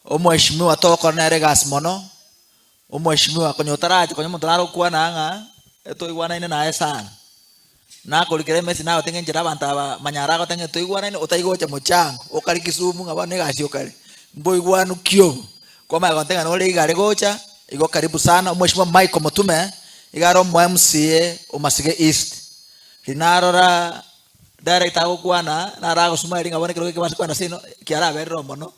Omweshimiwa togokora nere egasi mono, omweshimiwa konya otaracha konya omonto nare gokwana ng'a etoigwanaine naye sana. Nakorikera emessage nagotebi ng'a enchera abanto aba manyara agoteba ng'a toigwanaine otaigocha mochango okare Kisumu ng'a bono egasi okare. Mboigwanu ki obo? Kwamanya gontebia ng'a nore iga are gocha, igo karibu sana omweshimiwa Michael Mutume, iga are omo MCA o Masige East. Riria narora Director agokwana, naro agosmile ng'a bono ekerogo eke base kogenda seino, kiaraberire oo mono.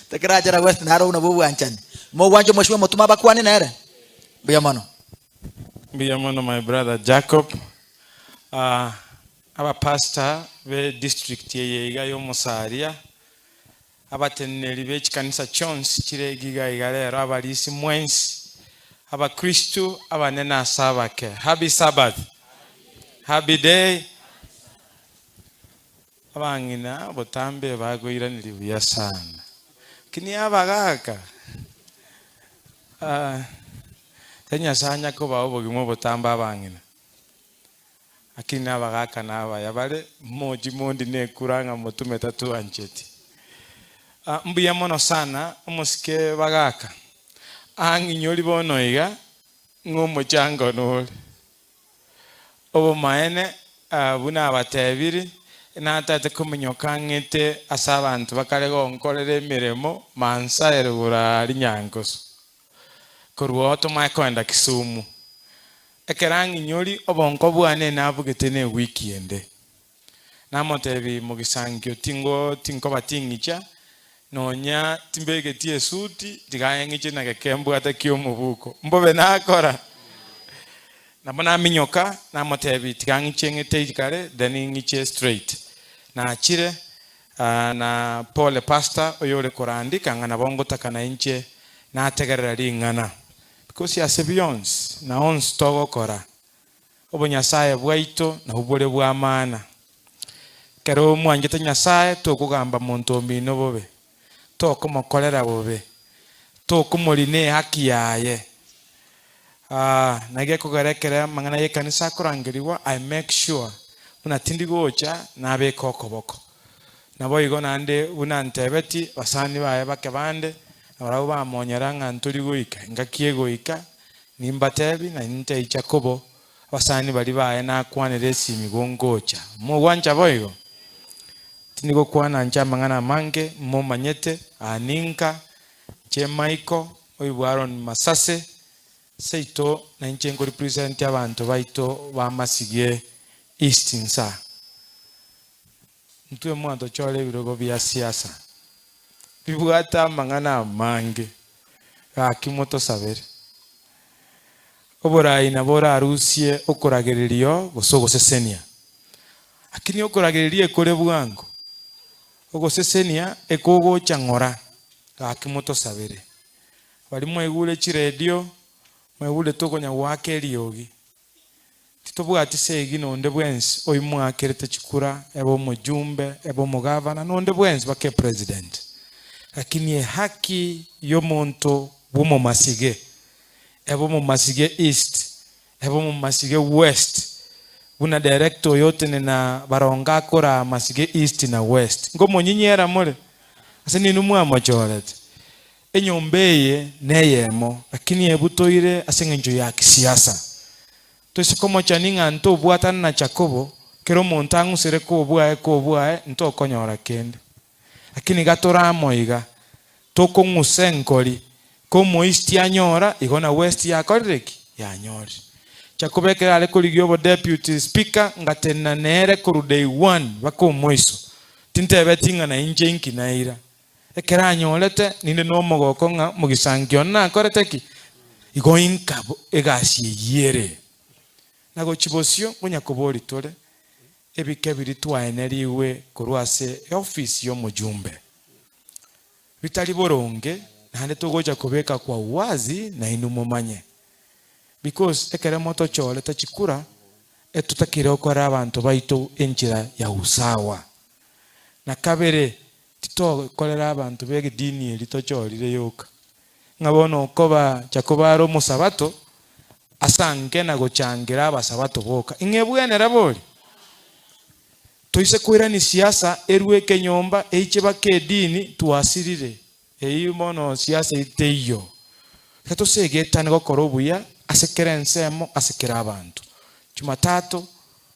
Tekerachera west naro buna bwa obwanchani. Mogwancha omweshimiwa Mutume abakwanie nere? Mbuya mono. Mbuya mono my brother Jacob. Ah, abapastor be district eye iga y'omosaria, abateneneri be chikanisa chionsi chire iga iga rero, abarisi mwensi, abakristo abanene ase abake. Happy Sabbath. Happy day. Abang'ina botambe bakoiraneria buya sana. Lakini abagaka ah, Nyasae anya kobaa obogima obotambe abang'ina. Lakini abagaka nabaya bare, mochi mondi nekura ng'a motume tatuancheti. Ah, mbuya mono sana omosike bagaka. Ang'inyori bono iga ng'a omochango nore. Obomaene, buna abatebiri, natete kominyoka ng'ete ase abanto bakare gonkorera emeremo mansaere igoro rinyangoso. Korwa oo tomae koenda Kisumu. Ekero ang'inyori obonko bwane nabugete ne ewiki ende. Namotebi mogisangio tingo tinkoba ting'icha, nonya timbegeti esuti, tiga ang'iche na geke mbwate ki'omobuko. Mbobe nakora? Nabo naminyoka, namotebi tiga ng'iche ng'ete kare then ng'iche straight. Nachire na pole pastor oyore korandika ng'a nabo ngotaka nainche nategerera ring'ana. Because ase bionsi na onsi togokora, Obonyasae bwaito nabwo bore bw'amaana. Ekero mwanchete Nyasae tokogamba monto omino bobe, tokomokorera bobe, tokomorina ehaki yaye. Naki gekogera ekero amang'ana y'ekanisa akorangerigwa, I make sure buna tindi gocha nabeke okoboko. Naboigo naende buna ntebeti abasani baye bake bande, nabarabwo bamonyera ng'a ntori goika engaki egoika, Nimbatebi, na intei Jakobo, abasani baria baye nakwanere esimi gongocha. Mogwancha boigo? Tindi gokwana inche amang'ana amange, momanyete, aa ninka, inche Michael, oibwe Aaron Masase, seito, na inche nkorepresent abanto baito ba Masigie East insaa. Intwe mwatochora ebirogo bia siasa, bibwate amang'ana amange, gaki motosabere. Oborai nabo orarusie okoragererio gose ogosesenia. Lakini okoragereria ekore bwango, ogosesenia ekogocha ng'ora, gaki motosabere. Baria mwaigure chiredio, mwaigure tokonya goaka eriogi. Titobwati segi nonde bwensi oimoakerete chikura, ebe omojumbe, ebe omogavana, nonde bwensi baka epresident. Lakini ehaki yomonto bw'omomasige, ebe omomasige east, ebe omomasige west, buna director oyo otenena barongo akoraa masige east na west, nkomonyinyera more? Ase ninwe mwamochorete. Enyomba eye neyemo, lakini ebutoire ase engencho ya kisiasa. Toise komochani ng'a ntobwatane na Jakobo, kera omonto ang'usere kobwaye kobwaye, ntokonyora kende. Lakini iga tore amo iga, tokong'usa enkori, komoeast anyora, igo na west yakorire ki? Yanyorire. Jakobo ekero are korigia obodeputy speaker, ngatenena nere korwa day one mpaka omoiso. Tintebeti ng'a nainche inki naira. Ekero anyorete, ninde nomogoko ng'a mogisangio one nakorete ki? Igo inka egasi eyio ere. Na gochia bosio nkonya koboria tore ebike biria twaenerigwe korwa ase eofisi y'omojumbe. Bitari boronge, naende togocha kobeka kwa uwazi nainwe momanye. Because ekero motochorete chikura, etotakire gokorera abanto baito enchera ya usawa. Na kabere, Titokorera abanto b'edini eria tochorire yoka, ng'a bono okoba Jakobo are omosabato, asanke na gochangera abasabato boka. Ing'ebwenera bori? Toise koirania siasa erue ekenyomba eiche baka edini twasirire. Eyio bono siasa eyio teiyo. Tiga tosegetane gokora obuya ase kera ensemo ase kera abanto. Jumatatu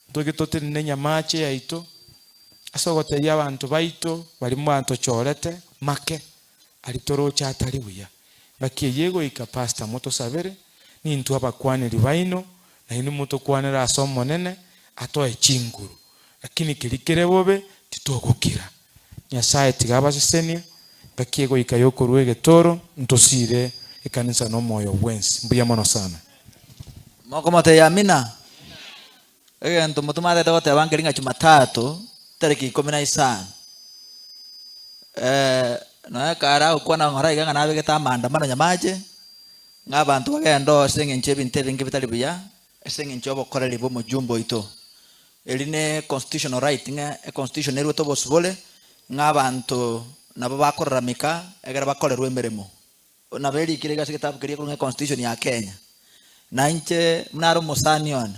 ntoike totenene nyamache yaito ase ogotebia abanto baito baria mwatochorete make aria toroche atari buya. Ngaki eyio egoika pastor motosabere nintwe abakwaneri baino nainwe motokwanere ase Omonene atoe chinguru. Lakini keria kere bobe titogokira. Nyasae tiga abasesenie, ngaki egoika yokorua egetoro ntosiire ekanisa nomoyo bwensi. Mbuya mono sana. Mokomotebia amina? Egento motome atagete goteba nkeri ng'a Jumatatu tariki ikomi na isano nonya ekare agokwana ng'ora iga ng'a nabegete amaandamano nyamache, ng'a abanto bagende oo ase eng'encho y'ebinto ebinge bitari buya, ase eng'encho y'obokoreri bw'omojumbe oito. Eri ne constitutional right ng'a econstitution neruete obosibore, ng'a abanto nabo bakorarameka ekero bakorerwa emeremo. Nabo erikire iga ase egetabu keria ekorwa ng'a econstitution ya Kenya. Na inche buna are omosani one,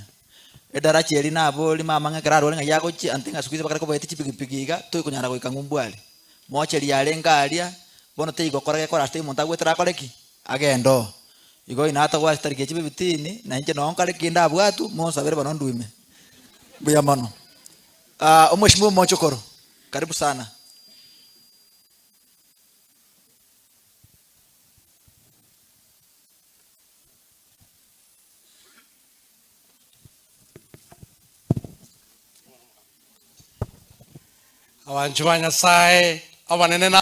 edaracha eria naboria mama ng'a ekero arware ng'ai agochia, ante ng'a siku hizi bakare kobaetia chipikipiki iga, toikonyara goika ng'umbu aria. Mocheri yarenge aria, bono teigokora gekora ase omonto agwetera akore ki? Agende oo. Igo inatagwa ase tariki echi bibitini, na inche noo nkare ki ndabwatwe, monsabere bono ndwime. Mbuya mono. Omweshimiwa omochokoro, karibu sana. Abanchwa ba Nyasae abanene na.